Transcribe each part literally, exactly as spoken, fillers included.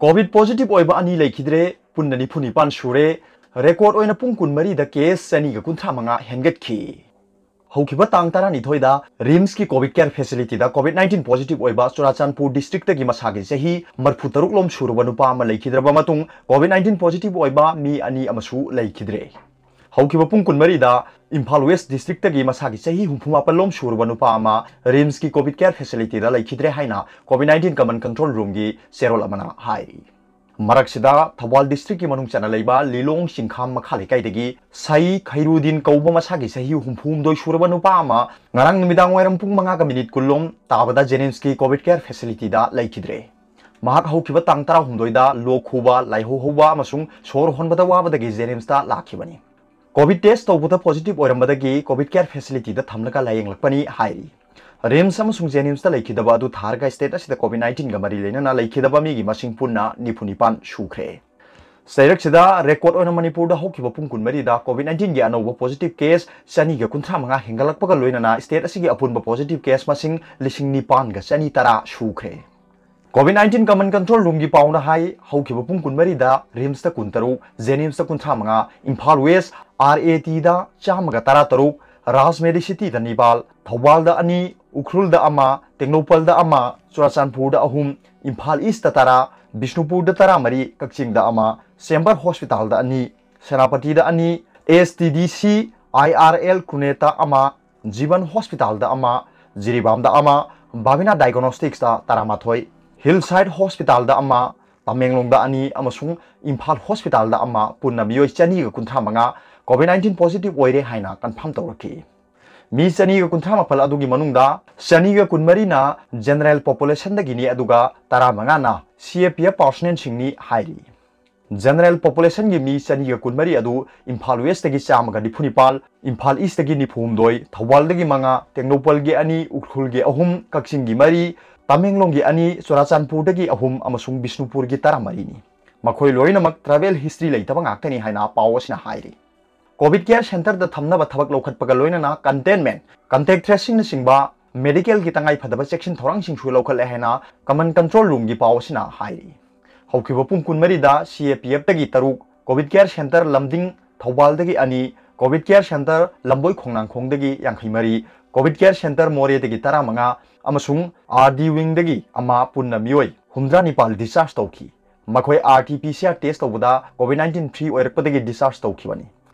COVID positive ꯑꯣꯏꯕ ꯑꯅꯤ ꯂꯩꯈꯤꯗ꯭ꯔꯦ꯫ ꯄꯨꯟꯅ ꯅꯤꯐꯨ ꯅꯤꯄꯥꯟ ꯁꯨꯔꯦ꯫ ꯔꯦꯀꯣꯔꯗ ꯑꯣꯏꯅ ꯄꯨꯡ ꯀꯨꯟꯃꯔꯤꯗ ꯀꯦꯁ ꯆꯅꯤꯒ ꯀꯨꯟꯊ꯭ꯔꯥ ꯃꯉꯥ ꯍꯦꯟꯒꯠꯈꯤ꯫ ꯍꯧꯈꯤꯕ ꯇꯥꯡ ꯇꯔꯥꯅꯤꯊꯣꯏꯗ ꯔꯤꯝꯁꯀꯤ ꯀꯣꯚꯤꯗ ꯀꯦꯌꯔ ꯐꯦꯁꯤꯂꯤꯇꯤꯗ ꯀꯣꯚꯤꯗ ꯅꯥꯏꯟꯇꯤꯟ ꯄꯣꯖꯤꯇꯤꯚ ꯑꯣꯏꯕ ꯆꯨꯔꯥꯆꯥꯟꯄꯨꯔ ꯗꯤꯁꯇ꯭ꯔꯤꯛꯇꯒꯤ ꯃꯁꯥꯒꯤ ꯆꯍꯤ ꯃꯔꯤꯐꯨ ꯇꯔꯨꯛ ꯂꯣꯝ ꯁꯨꯔꯕ ꯅꯨꯄꯥ ꯑꯃ ꯂꯩꯈꯤꯗ꯭ꯔꯕ ꯃꯇꯨꯡ, ꯀꯣꯚꯤꯗ ꯅꯥꯏꯟꯇꯤꯟ ꯄꯣꯖꯤꯇꯤꯚ ꯑꯣꯏꯕ ꯃꯤ ꯑꯅꯤ ꯑꯃꯁꯨ ꯂꯩꯈꯤꯗ꯭ꯔꯦ꯫ ꯍꯧꯈꯤꯕ ꯄꯨꯡ ꯀꯨꯟꯃꯔꯤꯗ ꯏꯝꯐꯥꯜ ꯋꯦꯁ ꯗꯤꯁꯇ꯭ꯔꯤꯛꯇꯒꯤ ꯃꯁꯥꯒꯤ ꯆꯍꯤ ꯍꯨꯝꯐꯨ ꯃꯥꯄꯟ ꯂꯣꯝ ꯁꯨꯔꯕ ꯅꯨꯄꯥ ꯑꯃ ꯔꯤꯝꯁꯀꯤ ꯀꯣꯚꯤꯗ ꯀꯦꯌꯔ ꯐꯦꯁꯤꯂꯤꯇꯤꯗ ꯂꯩꯈꯤꯗ꯭ꯔꯦ ꯍꯥꯏꯅ ꯀꯣꯚꯤꯗ ꯅꯥꯏꯟꯇꯤꯟ ꯀꯃꯟ ꯀꯟꯇ꯭ꯔꯣꯜ ꯔꯨꯝꯒꯤ ꯆꯦꯔꯣꯜ ꯑꯃꯅ ꯍꯥꯏꯔꯤ꯫ ꯃꯔꯛꯁꯤꯗ ꯊꯧꯕꯥꯜ ꯗꯤꯁꯇ꯭ꯔꯤꯛꯀꯤ ꯃꯅꯨꯡ ꯆꯟꯅ ꯂꯩꯕ ꯂꯤꯂꯣꯡ ꯆꯤꯡꯈꯥꯝ ꯃꯈꯥ ꯂꯩꯀꯥꯏꯗꯒꯤ ꯁꯥꯏ ꯈꯩꯔꯨꯗꯤꯟ ꯀꯧꯕ ꯃꯁꯥꯒꯤ ꯆꯍꯤ ꯍꯨꯝꯐꯨ ꯍꯨꯝꯗꯣꯏ ꯁꯨꯔꯕ ꯅꯨꯄꯥ ꯑꯃ ꯉꯔꯥꯡ ꯅꯨꯃꯤꯗꯥꯡ ꯋꯥꯏꯔꯝ ꯄꯨꯡ ꯃꯉꯥꯒ ꯃꯤꯅꯤꯠ ꯀꯨꯟ ꯂꯣꯝ ꯇꯥꯕꯗ ꯖꯦꯅꯤꯝꯁꯀꯤ ꯀꯣꯚꯤꯗ ꯀꯦꯌꯔ ꯐꯦꯁꯤꯂꯤꯇꯤꯗ ꯂꯩꯈꯤꯗ꯭ꯔꯦ꯫ ꯃꯍꯥꯛ ꯍꯧꯈꯤꯕ ꯇꯥꯡ ꯇꯔꯥꯍꯨꯝꯗꯣꯏꯗ ꯂꯣꯛ ꯈꯨꯕ, ꯂꯥꯏꯍꯧ ꯍꯧꯕ ꯑꯃꯁꯨꯡ ꯁꯣꯔ ꯍꯣꯟꯕꯗ ꯋꯥꯕꯗꯒꯤ ꯖꯦꯅꯤꯝꯁꯇ ꯂꯥꯛꯈꯤꯕꯅꯤ꯫ ꯀꯣꯚꯤꯗ ꯇꯦꯁ ꯇꯧꯕꯗ ꯄꯣꯖꯤꯇꯤꯚ ꯑꯣꯏꯔꯝꯕꯗꯒꯤ ꯀꯣꯚꯤꯗ ꯀꯦꯌꯔ ꯐꯦꯁꯤꯂꯤꯇꯤꯗ ꯊꯝꯂꯒ ꯂꯥꯌꯦꯡꯂꯛꯄꯅꯤ ꯍꯥꯏꯔꯤ꯫ ꯔꯤꯝꯁ ꯑꯃꯁꯨꯡ ꯖꯦꯅꯤꯝꯁꯇ ꯂꯩꯈꯤꯗꯕ ꯑꯗꯨ ꯊꯥꯔꯒ ꯁ꯭ꯇꯦꯠ ꯑꯁꯤꯗ ꯀꯣꯚꯤꯗ ꯅꯥꯏꯟꯇꯤꯟꯒ ꯃꯔꯤ ꯂꯩꯅꯅ ꯂꯩꯈꯤꯗꯕ ꯃꯤꯒꯤ ꯃꯁꯤꯡ ꯄꯨꯟꯅ ꯅꯤꯐꯨ ꯅꯤꯄꯥꯟ ꯁꯨꯈ꯭ꯔꯦ꯫ ꯆꯩꯔꯛꯁꯤꯗ ꯔꯦꯀꯣꯔꯗ ꯑꯣꯏꯅ ꯃꯅꯤꯄꯨꯔꯗ ꯍꯧꯈꯤꯕ ꯄꯨꯡ ꯀꯨꯟꯃꯔꯤꯗ ꯀꯣꯚꯤꯗ ꯅꯥꯏꯟꯇꯤꯟꯒꯤ ꯑꯅꯧꯕ ꯄꯣꯖꯤꯇꯤꯚ ꯀꯦꯁ ꯆꯅꯤꯒ ꯀꯨꯟꯊ꯭ꯔꯥ ꯃꯉꯥ ꯍꯦꯟꯒꯠꯂꯛꯄꯒ ꯂꯣꯏꯅꯅ ꯁ꯭ꯇꯦꯠ ꯑꯁꯤꯒꯤ ꯑꯄꯨꯟꯕ ꯄꯣꯖꯤꯇꯤꯚ ꯀꯦꯁ ꯃꯁꯤꯡ ꯂꯤꯁꯤꯡ ꯅꯤꯄꯥꯟꯒ ꯆꯅꯤ ꯇꯔꯥ ꯁꯨꯈ꯭ꯔꯦ꯫ ꯀꯣꯚꯤꯗ ꯅꯥꯏꯟꯇꯤꯟ ꯀꯃꯟ ꯀꯟꯇ꯭ꯔꯣꯜ ꯔꯨꯝꯒꯤ ꯄꯥꯎꯅ ꯍꯥꯏ, ꯍꯧꯈꯤꯕ ꯄꯨꯡ ꯀꯨꯟꯃꯔꯤꯗ ꯔꯤꯝꯁꯇ ꯀꯨꯟꯇꯔꯨꯛ, ꯖꯦꯅꯤꯝꯁꯇ ꯀꯨꯟꯊ꯭ꯔꯥ ꯃꯉꯥ, ꯏꯝꯐꯥꯜ ꯋꯦꯁ ꯑꯥꯔ ꯑꯦ ꯇꯤꯗ ꯆꯥꯝꯃꯒ ꯇꯔꯥ ꯇꯔꯨꯛ, ꯔꯥꯖ ꯃꯦꯗꯤꯁꯤꯇꯤꯗ ꯅꯤꯄꯥꯜ, ꯊꯧꯕꯥꯜꯗ ꯑꯅꯤ, ꯎꯈ꯭ꯔꯨꯜꯗ ꯑꯃ, ꯇꯦꯡꯅꯧꯄꯜꯗ ꯑꯃ, ꯆꯨꯔꯥꯆꯥꯟꯄꯨꯔꯗ ꯑꯍꯨꯝ, ꯏꯝꯐꯥꯜ ꯏꯁꯇ ꯇꯔꯥ, ꯕꯤꯁꯅꯨꯄꯨꯔꯗ ꯇꯔꯥꯃꯔꯤ, ꯀꯛꯆꯤꯡꯗ ꯑꯃ, ꯆꯦꯝꯕꯔ ꯍꯣꯁꯄꯤꯇꯥꯜꯗ ꯑꯅꯤ, ꯁꯦꯅꯥꯄꯇꯤꯗ ꯑꯅꯤ, ꯑꯦꯁ T D C I R L ꯀ꯭ꯔꯨꯅꯦꯠꯇ ꯑꯃ, ꯖꯤꯕꯟ ꯍꯣꯁꯄꯤꯇꯥꯜꯗ ꯑꯃ, ꯖꯤꯔꯤꯕꯥꯝꯗ ꯑꯃ, ꯕꯥꯕꯤꯅꯥ ꯗꯥꯏꯒꯅꯣꯁꯇꯤꯛꯁꯇ ꯇꯔꯥꯃꯥꯊꯣꯏ, ꯍꯤꯜ ꯁꯥꯏꯠ ꯍꯣꯁꯄꯤꯇꯥꯜꯗ ꯑꯃ, ꯇꯃꯦꯡꯂꯣꯡꯗ ꯑꯅꯤ ꯑꯃꯁꯨꯡ ꯏꯝꯐꯥꯜ ꯍꯣꯁꯄꯤꯇꯥꯜꯗ ꯑꯃ, ꯄꯨꯟꯅ ꯃꯤꯑꯣꯏ ꯆꯅꯤꯒ ꯀꯨꯟꯊ꯭ꯔꯥ ꯃꯉꯥ ꯀꯣꯚꯤꯗ ꯅꯥꯏꯟꯇꯤꯟ ꯄꯣꯖꯤꯇꯤꯚ ꯑꯣꯏꯔꯦ ꯍꯥꯏꯅ ꯀꯟꯐꯥꯔꯝ ꯇꯧꯔꯛꯈꯤ꯫ ꯃꯤ ꯆꯅꯤꯒ ꯀꯨꯟꯊ꯭ꯔꯥ ꯃꯥꯄꯜ ꯑꯗꯨꯒꯤ ꯃꯅꯨꯡꯗ ꯆꯅꯤꯒ ꯀꯨꯟꯃꯔꯤꯅ ꯖꯦꯅꯔꯦꯜ ꯄꯣꯄꯨꯂꯦꯁꯟꯗꯒꯤꯅꯤ, ꯑꯗꯨꯒ ꯇꯔꯥꯃꯉꯥꯅ ꯁꯤ ꯑꯦ ꯄꯤ ꯑꯦꯐ ꯄꯥꯔꯁꯅꯦꯜꯁꯤꯡꯅꯤ ꯍꯥꯏꯔꯤ꯫ ꯖꯦꯅꯔꯦꯜ ꯄꯣꯄꯨꯂꯦꯁꯟꯒꯤ ꯃꯤ ꯆꯅꯤꯒ ꯀꯨꯟꯃꯔꯤ ꯑꯗꯨ ꯏꯝꯐꯥꯜ ꯋꯦꯁꯇꯒꯤ ꯆꯥꯝꯃꯒ ꯅꯤꯐꯨ ꯅꯤꯄꯥꯜ, ꯏꯝꯐꯥꯜ ꯏꯁꯇꯒꯤ ꯅꯤꯐꯨ ꯍꯨꯝꯗꯣꯏ, ꯊꯧꯕꯥꯜꯗꯒꯤ ꯃꯉꯥ, ꯇꯦꯡꯅꯧꯄꯜꯒꯤ ꯑꯅꯤ, ꯎꯈ꯭ꯔꯨꯜꯒꯤ ꯑꯍꯨꯝ, ꯀꯛꯆꯤꯡꯒꯤ ꯃꯔꯤ, ꯇꯃꯦꯡꯂꯣꯡꯒꯤ ꯑꯅꯤ, ꯆꯨꯔꯥꯆꯥꯟꯄꯨꯔꯗꯒꯤ ꯑꯍꯨꯝ ꯑꯃꯁꯨꯡ ꯕꯤꯁꯅꯨꯄꯨꯔꯒꯤ ꯇꯔꯥꯃꯔꯤꯅꯤ꯫ ꯃꯈꯣꯏ ꯂꯣꯏꯅꯃꯛ ꯇ꯭ꯔꯥꯚꯦꯜ ꯍꯤꯁꯇ꯭ꯔꯤ ꯂꯩꯇꯕ ꯉꯥꯛꯇꯅꯤ ꯍꯥꯏꯅ ꯄꯥꯎ ꯑꯁꯤꯅ ꯍꯥꯏꯔꯤ꯫ ꯀꯣꯚꯤꯗ ꯀꯦꯌꯔ ꯁꯦꯟꯇꯔꯗ ꯊꯝꯅꯕ ꯊꯕꯛ ꯂꯧꯈꯠꯄꯒ ꯂꯣꯏꯅꯅ ꯀꯟꯇꯦꯟꯃꯦꯟ, ꯀꯟꯇꯦꯛ ꯇ꯭ꯔꯦꯁꯤꯡꯅꯆꯤꯡꯕ ꯃꯦꯗꯤꯀꯦꯜꯒꯤ ꯇꯉꯥꯏ ꯐꯗꯕ ꯆꯦꯛꯁꯤꯟ ꯊꯧꯔꯥꯡꯁꯤꯡꯁꯨ ꯂꯧꯈꯠꯂꯦ ꯍꯥꯏꯅ ꯀꯃꯟ ꯀꯟꯇ꯭ꯔꯣꯜ ꯔꯨꯝꯒꯤ ꯄꯥꯎ ꯑꯁꯤꯅ ꯍꯥꯏꯔꯤ꯫ ꯍꯧꯈꯤꯕ ꯄꯨꯡ ꯀꯨꯟꯃꯔꯤꯗ ꯁꯤ ꯑꯦ ꯄꯤ ꯑꯦꯐꯇꯒꯤ ꯇꯔꯨꯛ, ꯀꯣꯚꯤꯗ ꯀꯦꯌꯔ ꯁꯦꯟꯇꯔ ꯂꯝꯗꯤꯡ ꯊꯧꯕꯥꯜꯗꯒꯤ ꯑꯅꯤ, ꯀꯣꯚꯤꯗ ꯀꯦꯌꯔ ꯁꯦꯟꯇꯔ ꯂꯝꯕꯣꯏ ꯈꯣꯡꯅꯥꯡꯈꯣꯡꯗꯒꯤ ꯌꯥꯡꯈꯩ ꯃꯔꯤ, ꯀꯣꯚꯤꯗ ꯀꯦꯌꯔ ꯁꯦꯟꯇꯔ ꯃꯣꯔꯦꯗꯒꯤ ꯇꯔꯥꯃꯉꯥ ꯑꯃꯁꯨꯡ ꯑꯥꯔ ꯗꯤ ꯋꯤꯡꯗꯒꯤ ꯑꯃ, ꯄꯨꯟꯅ ꯃꯤꯑꯣꯏ ꯍꯨꯝꯗ꯭ꯔꯥ ꯅꯤꯄꯥꯜ discharge ꯇꯧꯈꯤ꯫ ꯃꯈꯣꯏ R T P C R test ꯇꯧꯕꯗ ꯀꯣꯚꯤꯗ ꯅꯥꯏꯟꯇꯤꯟ free ꯑꯣꯏꯔꯛꯄꯗꯒꯤ discharge ꯇꯧꯈꯤꯕꯅꯤ꯫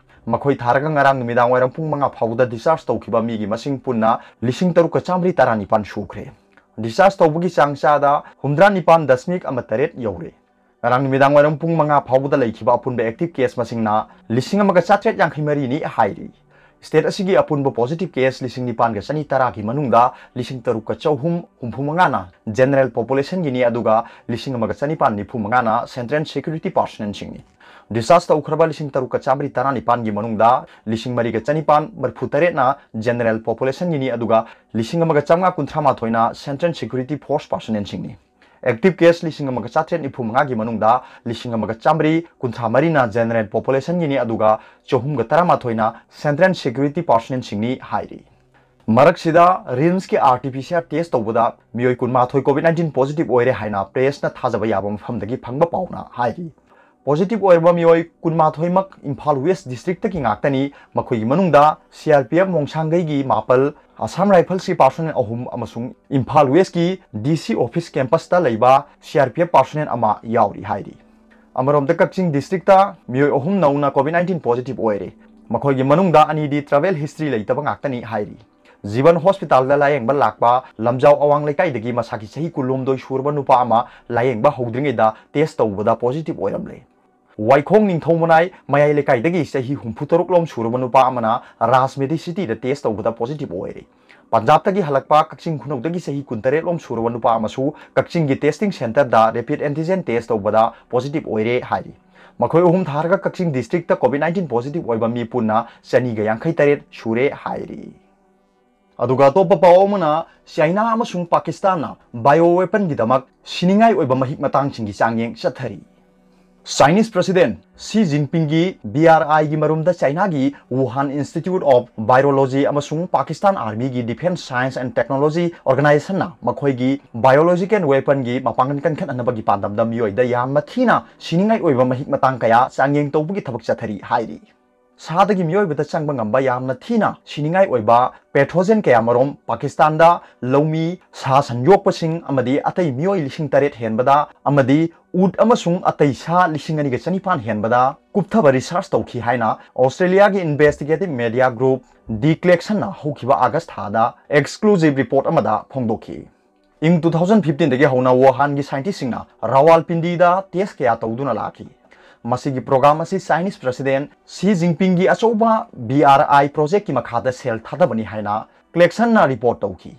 ꯃꯈꯣꯏ ꯊꯥꯔꯒ ꯉꯔꯥꯡ ꯅꯨꯃꯤꯗꯥꯡ ꯋꯥꯏꯔꯝ ꯄꯨꯡ ꯃꯉꯥ ꯐꯥꯎꯕꯗ discharge ꯇꯧꯈꯤꯕ ꯃꯤꯒꯤ ꯃꯁꯤꯡ ꯄꯨꯟꯅ ꯂꯤꯁꯤꯡ ꯇꯔꯨꯛꯀ ꯆꯥꯃꯔꯤ ꯇꯔꯥꯅꯤꯄꯥꯜ ꯁꯨꯈ꯭ꯔꯦ꯫ Discharge ꯇꯧꯕꯒꯤ ꯆꯥꯡ ꯆꯥꯗ ꯍꯨꯝꯗ꯭ꯔꯥ ꯅꯤꯄꯥꯜ ꯗꯁꯃꯤꯛ ꯑꯃ ꯇꯔꯦꯠ ꯌꯧꯔꯦ꯫ ꯉꯔꯥꯡ ꯅꯨꯃꯤꯗꯥꯡ ꯋꯥꯏꯔꯝ ꯄꯨꯡ ꯃꯉꯥ ꯐꯥꯎꯕꯗ ꯂꯩꯈꯤꯕ ꯑꯄꯨꯟꯕ active case ꯃꯁꯤꯡꯅ ꯂꯤꯁꯤꯡ ꯑꯃꯒ ꯆꯥꯇ꯭ꯔꯦꯠ ꯌꯥꯡꯈꯩ ꯃꯔꯤꯅꯤ ꯍꯥꯏꯔꯤ꯫ State ꯑꯁꯤꯒꯤ ꯑꯄꯨꯟꯕ positive case ꯂꯤꯁꯤꯡ ꯅꯤꯄꯥꯟꯒ ꯆꯅꯤ ꯇꯔꯥꯒꯤ ꯃꯅꯨꯡꯗ ꯂꯤꯁꯤꯡ ꯇꯔꯨꯛꯀ ꯆꯍꯨꯝ ꯍꯨꯝꯐꯨ ꯃꯉꯥꯅ general populationꯒꯤꯅꯤ, ꯑꯗꯨꯒ ꯂꯤꯁꯤꯡ ꯑꯃꯒ ꯆꯅꯤꯄꯥꯟ ꯅꯤꯐꯨ ꯃꯉꯥꯅ Central Security Personnelꯁꯤꯡꯅꯤ꯫ Discharge ꯇꯧꯈ꯭ꯔꯕ ꯂꯤꯁꯤꯡ ꯇꯔꯨꯛꯀ ꯆꯥꯃꯔꯤ ꯇꯔꯥꯅꯤꯄꯥꯟꯒꯤ ꯃꯅꯨꯡꯗ ꯂꯤꯁꯤꯡ ꯃꯔꯤꯒ ꯆꯅꯤꯄꯥꯟ ꯃꯔꯤꯐꯨ ꯇꯔꯦꯠꯅ general populationꯒꯤꯅꯤ, ꯑꯗꯨꯒ ꯂꯤꯁꯤꯡ ꯑꯃꯒ ꯆꯥꯝꯃꯉꯥ ꯀꯨꯟꯊ꯭ꯔꯥ ꯃꯥꯊꯣꯏꯅ Central Security Force Personnelꯁꯤꯡꯅꯤ꯫ Active case ꯂꯤꯁꯤꯡ ꯑꯃꯒ ꯆꯥꯇ꯭ꯔꯦꯠ ꯅꯤꯐꯨ ꯃꯉꯥꯒꯤ ꯃꯅꯨꯡꯗ ꯂꯤꯁꯤꯡ ꯑꯃꯒ ꯆꯥꯃꯔꯤ ꯀꯨꯟꯊ꯭ꯔꯥ ꯃꯔꯤꯅ general populationꯒꯤꯅꯤ, ꯑꯗꯨꯒ ꯆꯍꯨꯝꯒ ꯇꯔꯥꯃꯥꯊꯣꯏꯅ Central Security Personnelꯁꯤꯡꯅꯤ ꯍꯥꯏꯔꯤ꯫ ꯃꯔꯛꯁꯤꯗ RIMSꯀꯤ RT-PCR test ꯇꯧꯕꯗ ꯃꯤꯑꯣꯏ ꯀꯨꯟꯃꯥꯊꯣꯏ COVID nineteen positive ꯑꯣꯏꯔꯦ ꯍꯥꯏꯅ pressꯅ ꯊꯥꯖꯕ ꯌꯥꯕ ꯃꯐꯝꯗꯒꯤ ꯐꯪꯕ ꯄꯥꯎꯅ ꯍꯥꯏꯔꯤ꯫ Positive ꯑꯣꯏꯔꯕ ꯃꯤꯑꯣꯏ ꯀꯨꯟꯃꯥꯊꯣꯏꯃꯛ ꯏꯝꯐꯥꯜ West districtꯇꯒꯤ ꯉꯥꯛꯇꯅꯤ꯫ ꯃꯈꯣꯏꯒꯤ ꯃꯅꯨꯡꯗ CRPF ꯃꯣꯡꯁꯥꯡꯒꯩꯒꯤ ꯃꯥꯄꯜ, Assam Riflesꯀꯤ personnel ꯑꯍꯨꯝ ꯑꯃꯁꯨꯡ ꯏꯝꯐꯥꯜ Westꯀꯤ DC office campusꯇ ꯂꯩꯕ CRPF personnel ꯑꯃ ꯌꯥꯎꯔꯤ ꯍꯥꯏꯔꯤ꯫ ꯑꯃꯔꯣꯝꯗ ꯀꯛꯆꯤꯡ districtꯇ ꯃꯤꯑꯣꯏ ꯑꯍꯨꯝ ꯅꯧꯅ COVID nineteen positive ꯑꯣꯏꯔꯦ꯫ ꯃꯈꯣꯏꯒꯤ ꯃꯅꯨꯡꯗ ꯑꯅꯤꯗꯤ travel history ꯂꯩꯇꯕ ꯉꯥꯛꯇꯅꯤ ꯍꯥꯏꯔꯤ꯫ ꯖꯤꯕꯟ hospitalꯗ ꯂꯥꯌꯦꯡꯕ ꯂꯥꯛꯄ ꯂꯝꯖꯥꯎ ꯑꯋꯥꯡ ꯂꯩꯀꯥꯏꯗꯒꯤ ꯃꯁꯥꯒꯤ ꯆꯍꯤ ꯀꯨꯟꯍꯨꯝꯗꯣꯏ ꯁꯨꯔꯕ ꯅꯨꯄꯥ ꯑꯃ ꯂꯥꯌꯦꯡꯕ ꯍꯧꯗ꯭ꯔꯤꯉꯩꯗ test ꯇꯧꯕꯗ positive ꯑꯣꯏꯔꯝꯂꯦ꯫ ꯋꯥꯏꯈꯣꯡ ꯅꯤꯡꯊꯧ ꯃꯅꯥꯏ ꯃꯌꯥꯏ ꯂꯩꯀꯥꯏꯗꯒꯤ ꯆꯍꯤ ꯍꯨꯝꯐꯨ ꯇꯔꯨꯛ ꯂꯣꯝ ꯁꯨꯔꯕ ꯅꯨꯄꯥ ꯑꯃꯅ ꯔꯥꯖ Medicityꯗ test ꯇꯧꯕꯗ positive ꯑꯣꯏꯔꯦ꯫ ꯄꯟꯖꯥꯕꯇꯒꯤ ꯍꯜꯂꯛꯄ ꯀꯛꯆꯤꯡ ꯈꯨꯅꯧꯗꯒꯤ ꯆꯍꯤ ꯀꯨꯟꯇꯔꯦꯠ ꯂꯣꯝ ꯁꯨꯔꯕ ꯅꯨꯄꯥ ꯑꯃꯁꯨ ꯀꯛꯆꯤꯡꯒꯤ testing centreꯗ rapid antigen test ꯇꯧꯕꯗ positive ꯑꯣꯏꯔꯦ ꯍꯥꯏꯔꯤ꯫ ꯃꯈꯣꯏ ꯑꯍꯨꯝ ꯊꯥꯔꯒ ꯀꯛꯆꯤꯡ districtꯇ COVID nineteen positive ꯑꯣꯏꯕ ꯃꯤ ꯄꯨꯟꯅ ꯆꯅꯤꯒ ꯌꯥꯡꯈꯩ ꯇꯔꯦꯠ ꯁꯨꯔꯦ ꯍꯥꯏꯔꯤ꯫ ꯑꯗꯨꯒ ꯑꯇꯣꯞꯄ ꯄꯥꯎ ꯑꯃꯅ, ꯆꯥꯏꯅꯥ ꯑꯃꯁꯨꯡ ꯄꯥꯀꯤꯁꯇꯥꯟꯅ bio weaponꯒꯤꯗꯃꯛ ꯁꯤꯅꯤꯡꯉꯥꯏ ꯑꯣꯏꯕ ꯃꯍꯤꯛ ꯃꯇꯥꯡꯁꯤꯡꯒꯤ ꯆꯥꯡꯌꯦꯡ ꯆꯠꯊꯔꯤ꯫ Chinese President Xi Jinpingꯒꯤ B R I ꯒꯤ ꯃꯔꯨꯝꯗ Chinaꯒꯤ Wuhan Institute of Virology ꯑꯃꯁꯨꯡ Pakistan Armyꯒꯤ Defense Science and Technology Organizationꯅ ꯃꯈꯣꯏꯒꯤ biological weaponꯒꯤ ꯃꯄꯥꯡꯒꯜ ꯀꯟꯈꯠꯅꯅꯕꯒꯤ ꯄꯥꯟꯗꯝꯗ ꯃꯤꯑꯣꯏꯗ ꯌꯥꯝꯅ ꯊꯤꯅ ꯁꯤꯅꯤꯡꯉꯥꯏ ꯑꯣꯏꯕ ꯃꯍꯤꯛ ꯃꯇꯥꯡ ꯀꯌꯥ ꯆꯥꯡꯌꯦꯡ ꯇꯧꯕꯒꯤ ꯊꯕꯛ ꯆꯠꯊꯔꯤ ꯍꯥꯏꯔꯤ꯫ ꯁꯥꯗꯒꯤ ꯃꯤꯑꯣꯏꯕꯗ ꯆꯪꯕ ꯉꯝꯕ ꯌꯥꯝꯅ ꯊꯤꯅ ꯁꯤꯅꯤꯡꯉꯥꯏ ꯑꯣꯏꯕ pathogen ꯀꯌꯥꯃꯔꯨꯝ ꯄꯥꯀꯤꯁꯇꯥꯟꯗ ꯂꯧꯃꯤ, ꯁꯥ ꯁꯟ ꯌꯣꯛꯄꯁꯤꯡ ꯑꯃꯗꯤ ꯑꯇꯩ ꯃꯤꯑꯣꯏ ꯂꯤꯁꯤꯡ ꯇꯔꯦꯠ ꯍꯦꯟꯕꯗ ꯑꯃꯗꯤ ꯎꯠ ꯑꯃꯁꯨꯡ ꯑꯇꯩ ꯁꯥ ꯂꯤꯁꯤꯡ ꯑꯅꯤꯒ ꯆꯅꯤꯄꯥꯟ ꯍꯦꯟꯕꯗ ꯀꯨꯞꯊꯕ research ꯇꯧꯈꯤ ꯍꯥꯏꯅ Australiaꯒꯤ investigative media group The Klaxonꯅ ꯍꯧꯈꯤꯕ August ꯊꯥꯗ exclusive report ꯑꯃꯗ ꯐꯣꯡꯗꯣꯛꯈꯤ꯫ ꯏꯪ two thousand fifteenꯗꯒꯤ ꯍꯧꯅ Wuhanꯒꯤ scientistꯁꯤꯡꯅ ꯔꯥꯋꯥꯜꯄꯤꯟꯗꯤꯗ test ꯀꯌꯥ ꯇꯧꯗꯨꯅ ꯂꯥꯛꯈꯤ꯫ ꯃꯁꯤꯒꯤ program ꯑꯁꯤ Chinese President Xi Jinpingꯒꯤ ꯑꯆꯧꯕ B R I projectꯀꯤ ꯃꯈꯥꯗ ꯁꯦꯜ ꯊꯥꯗꯕꯅꯤ ꯍꯥꯏꯅ Klaxonꯅ report ꯇꯧꯈꯤ꯫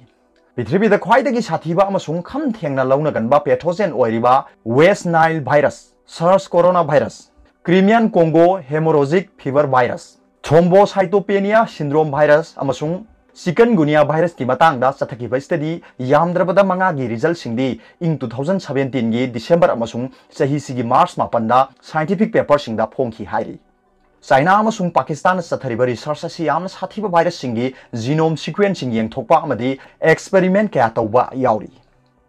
ꯄ꯭ꯔꯤꯊꯤꯕꯤꯗ ꯈ꯭ꯋꯥꯏꯗꯒꯤ ꯁꯥꯊꯤꯕ ꯑꯃꯁꯨꯡ ꯈꯝ ꯊꯦꯡꯅ ꯂꯧꯅꯒꯟꯕ pathogen ꯑꯣꯏꯔꯤꯕ West Nile virus, SARS coronavirus, Crimean Congo hemorrhagic fever virus, thrombocytopenia syndrome virus ꯑꯃꯁꯨꯡ chikungunya virusꯀꯤ ꯃꯇꯥꯡꯗ ꯆꯠꯊꯈꯤꯕ study ꯌꯥꯝꯗ꯭ꯔꯕꯗ ꯃꯉꯥꯒꯤ resultꯁꯤꯡꯗꯤ ꯏꯪ two thousand seventeenꯒꯤ December ꯑꯃꯁꯨꯡ ꯆꯍꯤꯁꯤꯒꯤ March ꯃꯥꯄꯟꯗ scientific paperꯁꯤꯡꯗ ꯐꯣꯡꯈꯤ ꯍꯥꯏꯔꯤ꯫ China ꯑꯃꯁꯨꯡ ꯄꯥꯀꯤꯁꯇꯥꯟꯅ ꯆꯠꯊꯔꯤꯕ research ꯑꯁꯤ ꯌꯥꯝꯅ ꯁꯥꯊꯤꯕ virusꯁꯤꯡꯒꯤ genome sequenceꯁꯤꯡ ꯌꯦꯡꯊꯣꯛꯄ ꯑꯃꯗꯤ experiment ꯀꯌꯥ ꯇꯧꯕ ꯌꯥꯎꯔꯤ꯫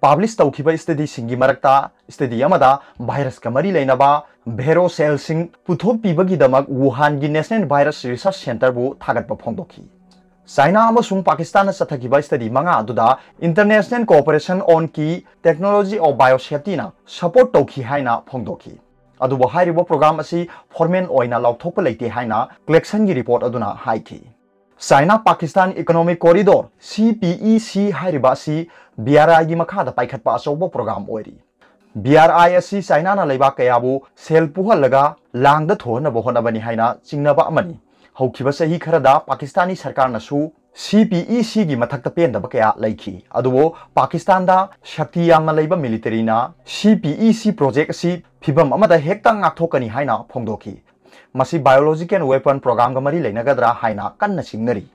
Publish ꯇꯧꯈꯤꯕ studyꯁꯤꯡꯒꯤ ꯃꯔꯛꯇ study ꯑꯃꯗ virusꯀ ꯃꯔꯤ ꯂꯩꯅꯕ varicoceleꯁꯤꯡ ꯄꯨꯊꯣꯛꯄꯤꯕꯒꯤꯗꯃꯛ Wuhanꯒꯤ National Virus Research Centreꯕꯨ ꯊꯥꯒꯠꯄ ꯐꯣꯡꯗꯣꯛꯈꯤ꯫ China ꯑꯃꯁꯨꯡ ꯄꯥꯀꯤꯁꯇꯥꯟꯅ ꯆꯠꯊꯈꯤꯕ study ꯃꯉꯥ ꯑꯗꯨꯗ International Cooperation on Key Technology of Biosafetyꯅ support ꯇꯧꯈꯤ ꯍꯥꯏꯅ ꯐꯣꯡꯗꯣꯛꯈꯤ꯫ ꯑꯗꯨꯕꯨ ꯍꯥꯏꯔꯤꯕ program ꯑꯁꯤ formal ꯑꯣꯏꯅ ꯂꯥꯎꯊꯣꯛꯄ ꯂꯩꯇꯦ ꯍꯥꯏꯅ Klaxonꯒꯤ report ꯑꯗꯨꯅ ꯍꯥꯏꯈꯤ꯫ China Pakistan Economic Corridor, CPEC ꯍꯥꯏꯔꯤꯕ ꯑꯁꯤ BRIꯒꯤ ꯃꯈꯥꯗ ꯄꯥꯏꯈꯠꯄ ꯑꯆꯧꯕ program ꯑꯣꯏꯔꯤ꯫ BRI ꯑꯁꯤ Chinaꯅ ꯂꯩꯕꯥꯛ ꯀꯌꯥꯕꯨ ꯁꯦꯜ ꯄꯨꯍꯜꯂꯒ ꯂꯥꯡꯗ ꯊꯨꯍꯟꯅꯕ ꯍꯣꯠꯅꯕꯅꯤ ꯍꯥꯏꯅ ꯆꯤꯡꯅꯕ ꯑꯃꯅꯤ꯫ ꯍꯧꯈꯤꯕ ꯆꯍꯤ ꯈꯔꯗ ꯄꯥꯀꯤꯁꯇꯥꯅꯤ ꯁꯔꯀꯥꯔꯅꯁꯨ CPECꯒꯤ ꯃꯊꯛꯇ ꯄꯦꯟꯗꯕ ꯀꯌꯥ ꯂꯩꯈꯤ꯫ ꯑꯗꯨꯕꯨ ꯄꯥꯀꯤꯁꯇꯥꯟꯗ ꯁꯛꯇꯤ ꯌꯥꯝꯅ ꯂꯩꯕ militaryꯅ CPEC project ꯑꯁꯤ ꯐꯤꯚꯝ ꯑꯃꯗ ꯍꯦꯛꯇ ꯉꯥꯛꯊꯣꯛꯀꯅꯤ ꯍꯥꯏꯅ ꯐꯣꯡꯗꯣꯛꯈꯤ꯫ ꯃꯁꯤ biological weapon programꯒ ꯃꯔꯤ ꯂꯩꯅꯒꯗ꯭ꯔꯥ ꯍꯥꯏꯅ ꯀꯟꯅ ꯆꯤꯡꯅꯔꯤ꯫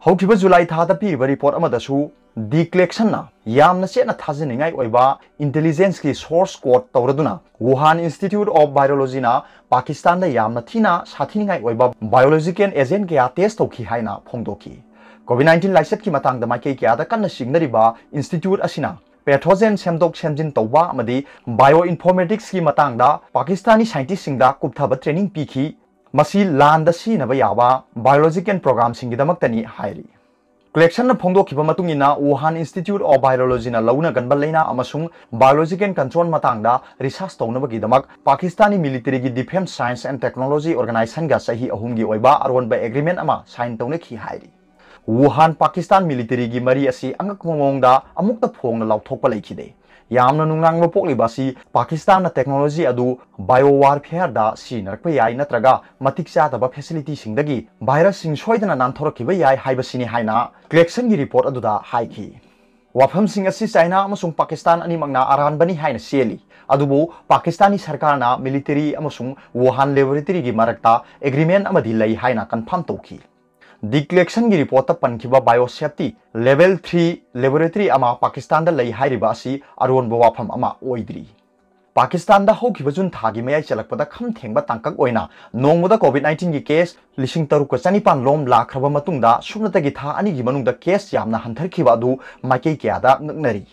ꯍꯧꯈꯤꯕ ꯖꯨꯂꯥꯏ ꯊꯥꯗ ꯄꯤꯔꯤꯕ ꯔꯤꯄꯣꯔꯠ ꯑꯃꯗꯁꯨ ꯗꯤ ꯀ꯭ꯂꯦꯛꯁꯟꯅ ꯌꯥꯝꯅ ꯆꯦꯠꯅ ꯊꯥꯖꯅꯤꯡꯉꯥꯏ ꯑꯣꯏꯕ ꯏꯟꯇꯦꯂꯤꯖꯦꯟꯁꯀꯤ source code ꯇꯧꯔꯗꯨꯅ Wuhan institute of ꯕꯥꯏꯑꯣꯂꯣꯖꯤꯅ ꯄꯥꯀꯤꯁꯇꯥꯟꯗ ꯌꯥꯝꯅ ꯊꯤꯅ ꯁꯥꯊꯤꯅꯤꯡꯉꯥꯏ ꯑꯣꯏꯕ ꯕꯥꯏꯑꯣꯂꯣꯖꯤꯀꯦꯜ ꯑꯦꯖꯦꯟ ꯀꯌꯥ ꯇꯦꯁ ꯇꯧꯈꯤ ꯍꯥꯏꯅ ꯐꯣꯡꯗꯣꯛꯈꯤ꯫ ꯀꯣꯚꯤꯗ ꯅꯥꯏꯟꯇꯤꯟ ꯂꯥꯏꯆꯠꯀꯤ ꯃꯇꯥꯡꯗ ꯃꯥꯏꯀꯩ ꯀꯌꯥꯗ ꯀꯟꯅ ꯆꯤꯡꯅꯔꯤꯕ ꯏꯟꯁꯇꯤꯇ꯭ꯌꯨꯠ ꯑꯁꯤꯅ ꯄꯦꯊꯣꯖꯦꯟ ꯁꯦꯝꯗꯣꯛ ꯁꯦꯝꯖꯤꯟ ꯇꯧꯕ ꯑꯃꯗꯤ ꯕꯥꯏꯑꯣ ꯏꯟꯐꯣꯔꯃꯦꯇꯤꯛꯁꯀꯤ ꯃꯇꯥꯡꯗ ꯄꯥꯀꯤꯁꯇꯥꯅꯤ ꯁꯥꯏꯟꯇꯤꯁꯁꯤꯡꯗ ꯀꯨꯞꯊꯕ ꯇ꯭ꯔꯦꯅꯤꯡ ꯄꯤꯈꯤ꯫ ꯃꯁꯤ ꯂꯥꯟꯗ ꯁꯤꯖꯤꯟꯅꯕ ꯌꯥꯕ ꯕꯥꯏꯑꯣꯂꯣꯖꯤꯀꯦꯜ ꯄ꯭ꯔꯣꯒ꯭ꯔꯥꯝꯁꯤꯡꯒꯤꯗꯃꯛꯇꯅꯤ ꯍꯥꯏꯔꯤ꯫ ꯀ꯭ꯂꯦꯛꯁꯟꯅ ꯐꯣꯡꯗꯣꯛꯈꯤꯕ ꯃꯇꯨꯡ ꯏꯟꯅ, ꯋꯨꯍꯥꯟ ꯏꯟꯁꯇꯤꯇ꯭ꯌꯨꯠ ꯑꯣꯐ ꯕꯥꯏꯑꯣꯂꯣꯖꯤꯅ ꯂꯧꯅꯒꯟꯕ ꯂꯥꯏꯅꯥ ꯑꯃꯁꯨꯡ ꯕꯥꯏꯑꯣꯂꯣꯖꯤꯀꯦꯜ ꯀꯟꯇ꯭ꯔꯣꯜ ꯃꯇꯥꯡꯗ ꯔꯤꯁꯔꯆ ꯇꯧꯅꯕꯒꯤꯗꯃꯛ ꯄꯥꯀꯤꯁꯇꯥꯅꯤ ꯃꯤꯂꯤꯇꯔꯤꯒꯤ ꯗꯤꯐꯦꯟꯁ ꯁꯥꯏꯟꯁ ꯑꯦꯟ ꯇꯦꯛꯅꯣꯂꯣꯖꯤ ꯑꯣꯔꯒꯅꯥꯏꯖꯦꯁꯟꯒ ꯆꯍꯤ ꯑꯍꯨꯝꯒꯤ ꯑꯣꯏꯕ ꯑꯔꯣꯟꯕ ꯑꯦꯒ꯭ꯔꯤꯃꯦꯟ ꯑꯃ ꯁꯥꯏꯟ ꯇꯧꯅꯈꯤ ꯍꯥꯏꯔꯤ꯫ ꯋꯨꯍꯥꯟ ꯄꯥꯀꯤꯁꯇꯥꯟ ꯃꯤꯂꯤꯇꯔꯤꯒꯤ ꯃꯔꯤ ꯑꯁꯤ ꯑꯉꯛꯄ ꯃꯑꯣꯡꯗ ꯑꯃꯨꯛꯇ ꯐꯣꯡꯅ ꯂꯥꯎꯊꯣꯛꯄ ꯂꯩꯈꯤꯗꯦ꯫ ꯌꯥꯝꯅ ꯅꯨꯡꯅꯥꯡꯕ ꯄꯣꯛꯂꯤꯕ ꯑꯁꯤ ꯄꯥꯀꯤꯁꯇꯥꯟꯅ ꯇꯦꯛꯅꯣꯂꯣꯖꯤ ꯑꯗꯨ ꯕꯥꯏꯑꯣ ꯋꯥꯔꯐꯦꯌꯔꯗ ꯁꯤꯖꯤꯟꯅꯔꯛꯄ ꯌꯥꯏ ꯅꯠꯇ꯭ꯔꯒ ꯃꯇꯤꯛ ꯆꯥꯗꯕ ꯐꯦꯁꯤꯂꯤꯇꯤꯁꯤꯡꯗꯒꯤ ꯚꯥꯏꯔꯁꯁꯤꯡ ꯁꯣꯏꯗꯅ ꯅꯥꯟꯊꯣꯔꯛꯈꯤꯕ ꯌꯥꯏ ꯍꯥꯏꯕꯁꯤꯅꯤ ꯍꯥꯏꯅ ꯀ꯭ꯂꯦꯛꯁꯟꯒꯤ ꯔꯤꯄꯣꯔꯠ ꯑꯗꯨꯗ ꯍꯥꯏꯈꯤ꯫ ꯋꯥꯐꯝꯁꯤꯡ ꯑꯁꯤ ꯆꯥꯏꯅꯥ ꯑꯃꯁꯨꯡ ꯄꯥꯀꯤꯁꯇꯥꯟ ꯑꯅꯤꯃꯛꯅ ꯑꯔꯥꯟꯕꯅꯤ ꯍꯥꯏꯅ ꯆꯦꯜꯂꯤ, ꯑꯗꯨꯕꯨ ꯄꯥꯀꯤꯁꯇꯥꯅꯤ ꯁꯔꯀꯥꯔꯅ ꯃꯤꯂꯤꯇꯔꯤ ꯑꯃꯁꯨꯡ ꯋꯨꯍꯥꯟ ꯂꯦꯕꯣꯔꯦꯇꯔꯤꯒꯤ ꯃꯔꯛꯇ ꯑꯦꯒ꯭ꯔꯤꯃꯦꯟ ꯑꯃꯗꯤ ꯂꯩ ꯍꯥꯏꯅ ꯀꯟꯐꯥꯔꯝ ꯇꯧꯈꯤ꯫ ꯗꯤ ꯀ꯭ꯂꯦꯛꯁꯟꯒꯤ ꯔꯤꯄꯣꯔꯠꯇ ꯄꯟꯈꯤꯕ bio safety level three laboratory ꯑꯃ ꯄꯥꯀꯤꯁꯇꯥꯟꯗ ꯂꯩ ꯍꯥꯏꯔꯤꯕ ꯑꯁꯤ ꯑꯔꯣꯟꯕ ꯋꯥꯐꯝ ꯑꯃ ꯑꯣꯏꯗ꯭ꯔꯤ꯫ ꯄꯥꯀꯤꯁꯇꯥꯟꯗ ꯍꯧꯈꯤꯕ ꯖꯨꯟ ꯊꯥꯒꯤ ꯃꯌꯥꯏ ꯆꯜꯂꯛꯄꯗ ꯈꯝ ꯊꯦꯡꯕ ꯇꯥꯡꯀꯛ ꯑꯣꯏꯅ ꯅꯣꯡꯃꯗ ꯀꯣꯚꯤꯗ ꯅꯥꯏꯟꯇꯤꯟꯒꯤ ꯀꯦꯁ ꯂꯤꯁꯤꯡ ꯇꯔꯨꯛꯀ ꯆꯅꯤꯄꯥꯟ ꯂꯣꯝ ꯂꯥꯛꯈ꯭ꯔꯕ ꯃꯇꯨꯡꯗ ꯁꯨꯞꯅꯇꯒꯤ ꯊꯥ ꯑꯅꯤꯒꯤ ꯃꯅꯨꯡꯗ ꯀꯦꯁ ꯌꯥꯝꯅ ꯍꯟꯊꯔꯛꯈꯤꯕ ꯑꯗꯨ ꯃꯥꯏꯀꯩ ꯀꯌꯥꯗ ꯉꯛꯅꯔꯤ꯫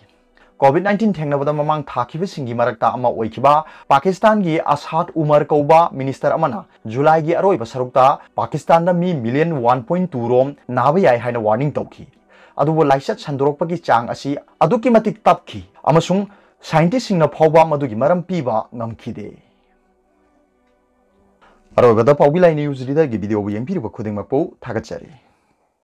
ꯀꯣꯚꯤꯗ ꯅꯥꯏꯟꯇꯤꯟ ꯊꯦꯡꯅꯕꯗ ꯃꯃꯥꯡ ꯊꯥꯈꯤꯕꯁꯤꯡꯒꯤ ꯃꯔꯛꯇ ꯑꯃ ꯑꯣꯏꯈꯤꯕ ꯄꯥꯀꯤꯁꯇꯥꯟꯒꯤ ꯑꯁꯥꯗ ꯎꯃꯔ ꯀꯧꯕ ꯃꯤꯅꯤꯁꯇꯔ ꯑꯃꯅ ꯖꯨꯂꯥꯏꯒꯤ ꯑꯔꯣꯏꯕ ꯁꯔꯨꯛꯇ ꯄꯥꯀꯤꯁꯇꯥꯟꯗ ꯃꯤ ꯃꯤꯂꯤꯌꯟ ꯋꯥꯟ ꯄꯣꯏꯟ ꯇꯨ ꯔꯣꯝ ꯅꯥꯕ ꯌꯥꯏ ꯍꯥꯏꯅ ꯋꯥꯔꯅꯤꯡ ꯇꯧꯈꯤ꯫ ꯑꯗꯨꯕꯨ ꯂꯥꯏꯆꯠ ꯁꯟꯗꯣꯔꯛꯄꯒꯤ ꯆꯥꯡ ꯑꯁꯤ ꯑꯗꯨꯛꯀꯤ ꯃꯇꯤꯛ ꯇꯞꯈꯤ ꯑꯃꯁꯨꯡ ꯁꯥꯏꯟꯇꯤꯁꯁꯤꯡꯅ ꯐꯥꯎꯕ ꯃꯗꯨꯒꯤ ꯃꯔꯝ ꯄꯤꯕ ꯉꯝꯈꯤꯗꯦ꯫ ꯑꯔꯣꯏꯕꯗ ꯄꯥꯎꯕꯤ ꯂꯥꯏ ꯅ꯭ꯌꯨꯁ ꯂꯤꯗꯔꯒꯤ ꯚꯤꯗꯤꯑꯣꯕꯨ ꯌꯦꯡꯕꯤꯔꯤꯕ ꯈꯨꯗꯤꯡꯃꯛꯄꯨ ꯊꯥꯒꯠꯆꯔꯤ꯫